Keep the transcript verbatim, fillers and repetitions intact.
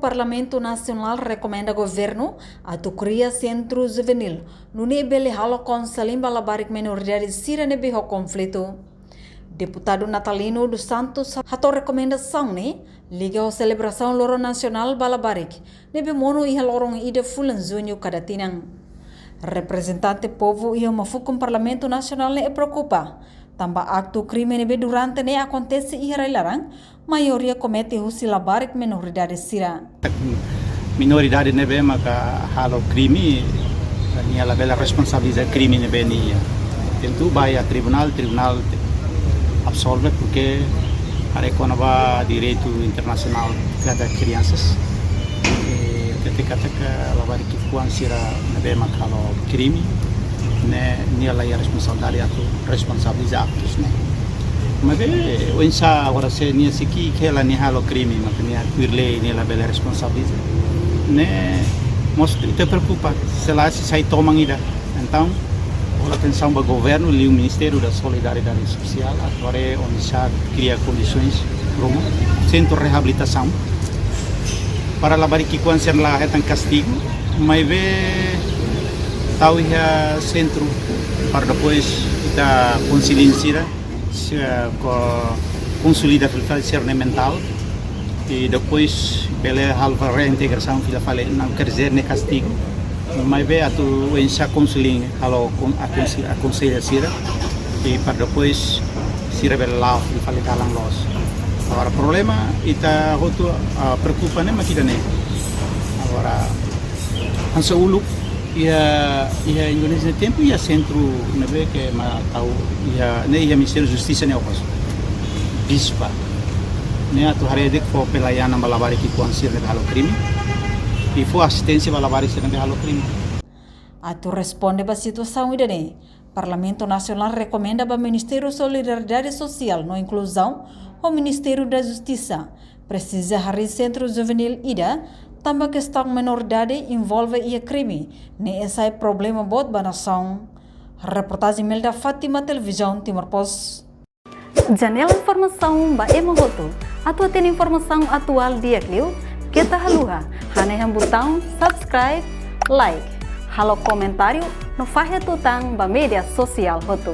Parlamentu Nasionál rekomenda governu atu kria sentru juvenil, nune'e bele halo kaunseling ba labarik menoridade sira ne'ebé ho konflitu. Deputadu Natalino dos Santos hato'o rekomendasaun ne'e liga ho selebrasaun Loron Nasionál ba Labarik, ne'ebé monu iha loron ida fulan Juñu kada tinan. Reprezentante povu iha uma fukun Parlamentu Nasionál ne'e preokupa, tanba aktu krime ne'ebé durante ne'e akontese iha rai-laran, maioria komete husi labarik menoridade sira. Menoridade ne'ebé maka halo krime, nia labele responsabiliza krime ne'ebé nia. Tentu ba iha tribunál, tribunál absolve, porke haree kona-ba direitu internasionál kada kriansas. E, hatete katak labarik ki'ikoan sira ne'ebé maka halo krime, ne'e nia la iha responsabilidade atu responsabiliza aktus ne'e. Maibé, oinsá agora se nia sei ki'ik hela nia halo krime, maka nia tuir lei nia labele responsabiliza. Ne'e mós ita preokupa, se la sei sai toman ida. Entaun, halo atensaun ba governu, liu Ministériu da Solidariedade Sosiál, atu haree oinsá kria kondisoens ruma, sentru reabilitasaun, para labarik ki'ikoan sira la hetan kastigu, maibé tau iha sentru, para depois ita konsellu sira, sira ko-, konsolida fila fali sira-nia mentál, i depois bele halo reintegrasaun fila fali, não quer dizer ne'e kastigu, maibé atu oinsá konsellu, halo kon-, akonse-, akonsellu sira, i para depois sira bele la'o fila fali dalan loos. Agora problema ita hotu, ah, preokupa ne'e mak ida-ne'e. Agora, hanesan uluk, iha, iha Indonézia nia tempu iha sentru ne'ebé ke mak tau iha, ne'e iha Ministériu Justisa nia okos. Bispa. Ne'e atu haree de'it fó pelayanan ba labarik ki'ikoan sira ne'ebé halo krime. I fó asisténsia ba labarik sira ne'ebé halo krime. Atu responde ba situasaun ida-ne'e, Parlamentu Nasionál rekomenda ba Ministériu Solidariedade Sosiál no Inkluzaun ho Ministériu da Justisa presiza harii sentru juvenil ida, tanba kestaun menoridade envolve iha krime ne'e sai problema boot ba nasaun. Reportajen Melda Fátima, Televizaun Timor Post. Janela informasaun ba ema hotu. Atu hatene informasaun atuál di'ak liu, keta haluha hanehan butaun subscribe, like, halo komentáriu no fahe tutan ba média sosiál hotu.